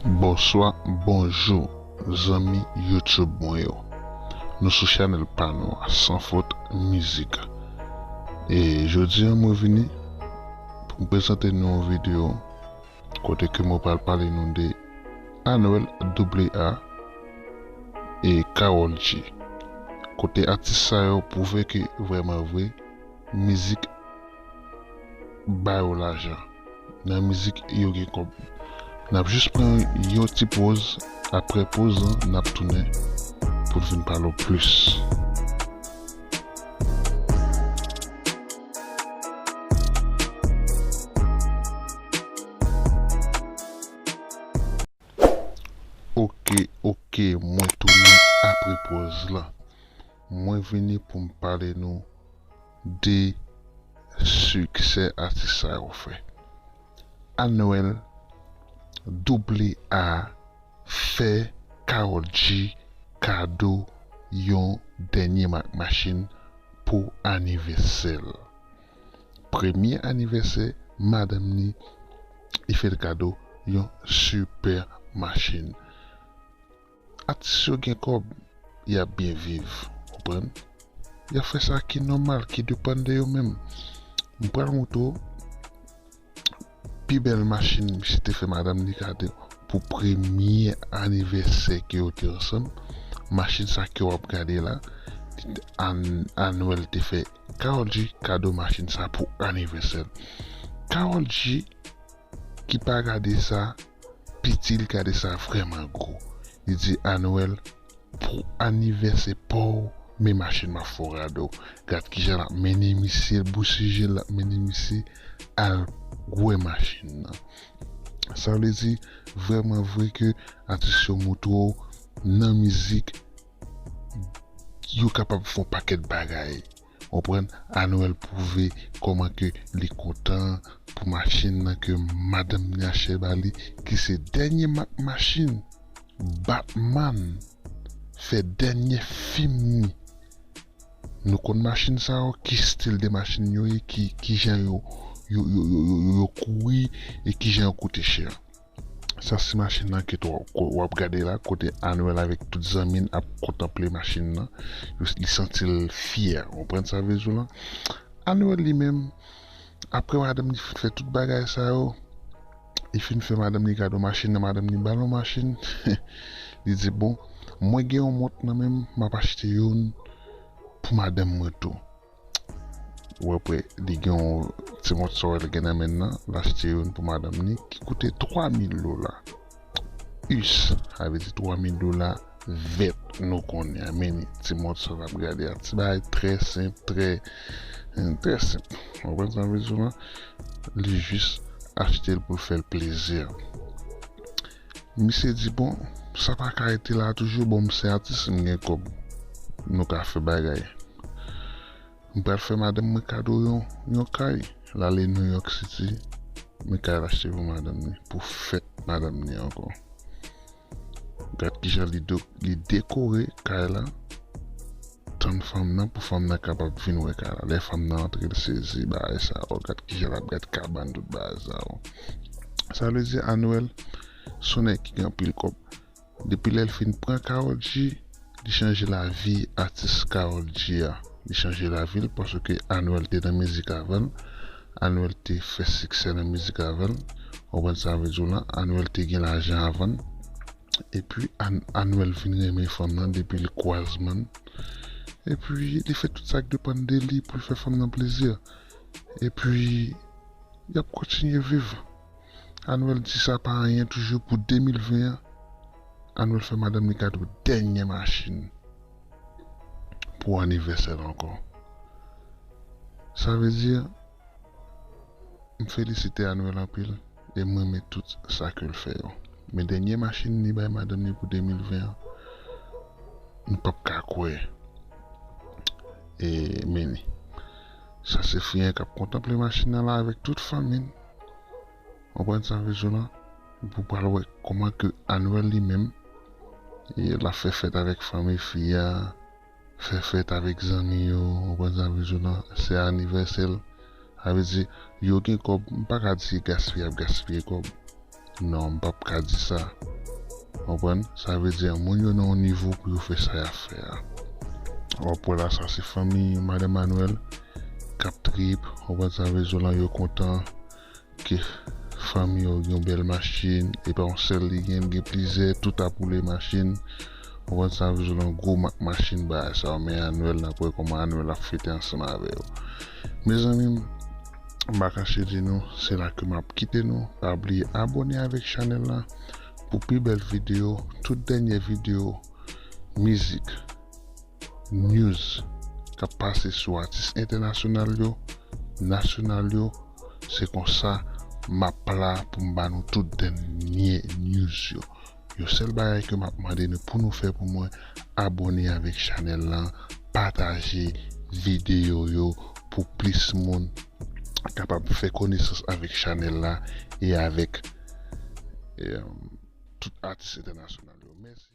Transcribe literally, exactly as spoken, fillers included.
Bonswa, bonjou, zanmi YouTube mwen yo. Nou sou chanèl pa nou a, Sans Faute Musique. E jodi a, mwen vini pou m prezante nou yon videyo kote ke mwen pral pale nou de Anuel double A e Karol G. Kote atis sa yo pwouve ke vrèman vre, mizik ba yo lajan. Nan mizik, yo gen kòb. N ap jis pran yon ti poz. Apre poz lan, n ap tounen pou n vin pale w plis. Oke, oke, mwen tounen apre poz lan. Mwen vini pou m pale nou de siksè atis sa yo fè. Anuel double A fè Karol G kado yon dènye mak machin pou anivèsè l. Premye anivèsè madanm ni, li fè l kado yon sipè machin. Atis yo gen kòb, y ap byen viv, konprann? Y ap fè sa ki nòmal, ki depann de yo menm. M pral montre w pi bèl machin misye te fè madanm li kado pou premye anivèsè ke yo te ansanm. Machin sa ke w ap gade la, An-, Anuel te fè Karol G kado machin sa pou anivèsè l. Karol G ki pa gade sa piti, li gade sa vrèman gwo. Li di Anuel, pou anivèsè pa w, men machin m ap fè w kado. Gad kijan l ap mennen misye, l bousije, l ap mennen misye al wè machin nan. Sa vle di, vrèman vre ke atis yo montre w nan mizik, yo kapab fè yon pakèt bagay. Konprann? Anuel pwouve kòman ke li kontan pou machin nan ke madanm ni achte ba li, ki se dènye mak machin Batman fè dènye fim ni. Nou konn machin sa yo, ki stil de machin yo ye, ki, ki jan yo, yo, yo, yo, yo, yo, yo kouri e ki jan yo koute chè. Sa se machin nan ke w, w ap gade la, kote Anuel avèk tout zanmi l ap kontanple machin nan. Yo, li santi l fyè. Ou konprann sa vle di w lan? Anuel li menm, apre madanm li fin fè tout bagay sa yo, li fin fè madanm li kado machin nan, madanm li ba l yon machin. Li di, bon, mwen gen yon mont nan men m, m ap achte youn pou madanm mwen tou. Ou wè, apre, li gen yon ti mòso li gen nan men l lan, l achte youn pou madanm ni ki koute twa mil dola. Us, sa vle di twa mil dola vèt nou konnen an, men ni ti mòso n ap gade a. Ti bagay trè senp, trè, trè senp. Ou konprann sa m vle di w lan? Li jis achte l pou l fè l plezi. Misye di, bon, sa pa ka rete la toujou, bon, m se atis, m gen kòb, nou ka fè bagay. M pral fè madanm mwen kado yon, yon kay. L ale New York City, men kay l achte pou madanm ni, pou fèt madanm ni ankò. Gad kijan li do-, li dekore kay la. Tann fanm nan, pou fanm nan kapab vin wè kay la. Lè fanm nan antre, l sezi, bagay sa yo. Gad kijan l ap gad kabann, tout bagay sa yo. Sa vle di Anuel, se yon nèg ki gen anpil kòb. Depi lè l fin pran Karol G, li chanje lavi atis Karol G a. Li chanje lavi l paske Anuel te nan mizik avan l. Anuel te fè siksè nan mizik avan l. Ou konprann sa m vle di w lan? Anuel te gen lajan avan l. Epi An-, Anuel vin renmen fanm nan depi l kwaz man. Epi li fè tout sa k depann de li pou l fè fanm nan plezi. Epi y ap kontinye viv. Anuel di sa pa anyen toujou pou de mil ven an. Anuel fè madanm li kado dènye machin pou anivèsè l ankò. Sa vle di, m felisite Anuel anpil e m renmen tout sa ke l fè yo. Men dènye machin li bay madanm li pou de mil ven an, nou p ap ka kwè. E, men li. Sa se fi an k ap kontanple machin nan la avèk tout fanmi l. Konprann sa m vle di w lan? Pou pral wè kòman ke Anuel li menm, e, l ap fè fèt avèk fanmi fi a, fè fèt avèk zanmi yo, konprann sa m vle di w lan? Se anivèsè l. Sa vle di, yo gen kòb, m pa ka di se gaspiye y ap gaspiye kòb. Non, m p ap ka di sa. Konprann? Sa vle di, moun yo nan yon nivo pou yo fè sa y ap fè a. W ap wè la, sa se fanmi Madan Manuel k ap trip. Konprann? Sa vle di, lan yo kontan ke fanmi yo gen yon bèl machin. E pa yon sèl li gen, li gen plizyè, tout ap woule machin. Konprann? Sa vle di, lan gwo mak machin bagay sa yo, men Manuel, n ap wè kòman Manuel ap fete ansanm avè yo. Mezanmi, m pa kache di nou, se la ke m ap kite nou. Pa bliye abòne avèk chanèl la pou pi bèl videyo, tout dènyè videyo mizik, news k ap pase sou atis entènasyonal yo, nasyonal yo. Se konsa m ap la pou m ba nou tout dènyè news yo. Yon sèl bagay ke m ap mande nou pou nou fè pou mwen, abòne avèk chanèl lan, pataje videyo yo pou plis moun kapab fè konesans avèk chanèl la e avèk, e, tout atis entènasyonal yo. Mèsi.